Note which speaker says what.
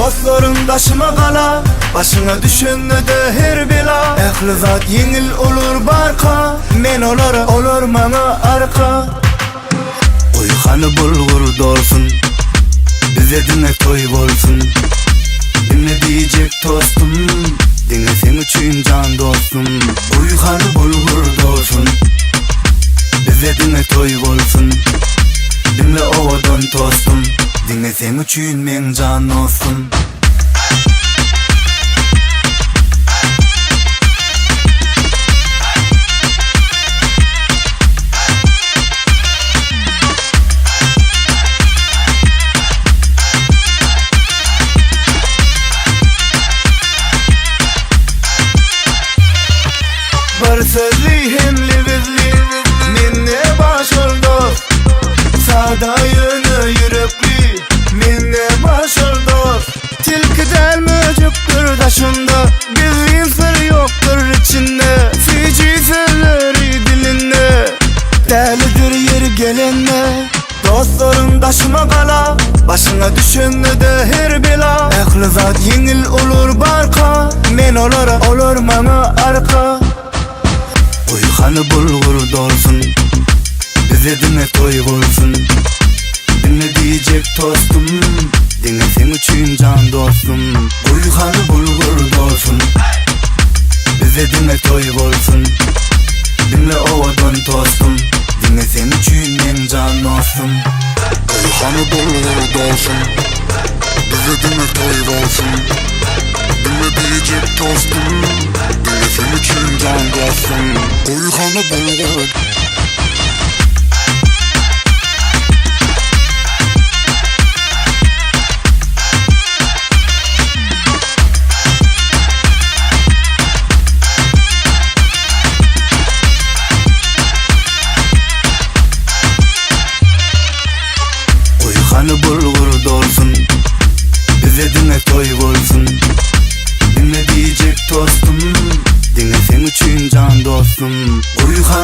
Speaker 1: Dostlarym daşyma gala, Başyňa düşende-de her bela. Ähli zat ýeňil olar barka, Men olara, olar maňa arka. Goý hany bulgur dolsun, Bize diňe toý bolsun. Diňe diýjek tostum, Diňe seň üçin jan dostum. Goý hany bulgur dolsun, Bize diňe toý bolsun. Diňle owadan tostum, Diňe seň üçin meň jan dostum. Bir sözli hem lebizli Mende bar şol dost Sada ýöne ýürekli Mende bar şol dost Tilki däl möjekdir daşynda Gizlin syr ýokdur içinde Süýji sözleri dilinde Dälidir ýeri gelende Dostlarym daşyma gala Başyňa düşende-de her bela Ähli zat ýeňil olar barka Men olara, olar maňa arka Goý hany bulgur dolsun Bize diňe toý bolsun Diňe diýjek tostum Diňe seň üçin jan dostum Goý hany bulgur dolsun Bize diňe toý bolsun Diňle owadan tostum Diňe seň üçin meň jan dostum
Speaker 2: Goý hany bulgur dolsun Bize diňe toý bolsun Diňe diýjek tostum Diňe seň üçin jan dostum Goý hany bulgur
Speaker 1: Goý hany bulgur dolsun Bize diňe toý bolsun Diňe diýjek tostum Diňe seň üçin jan dostum Goý hany.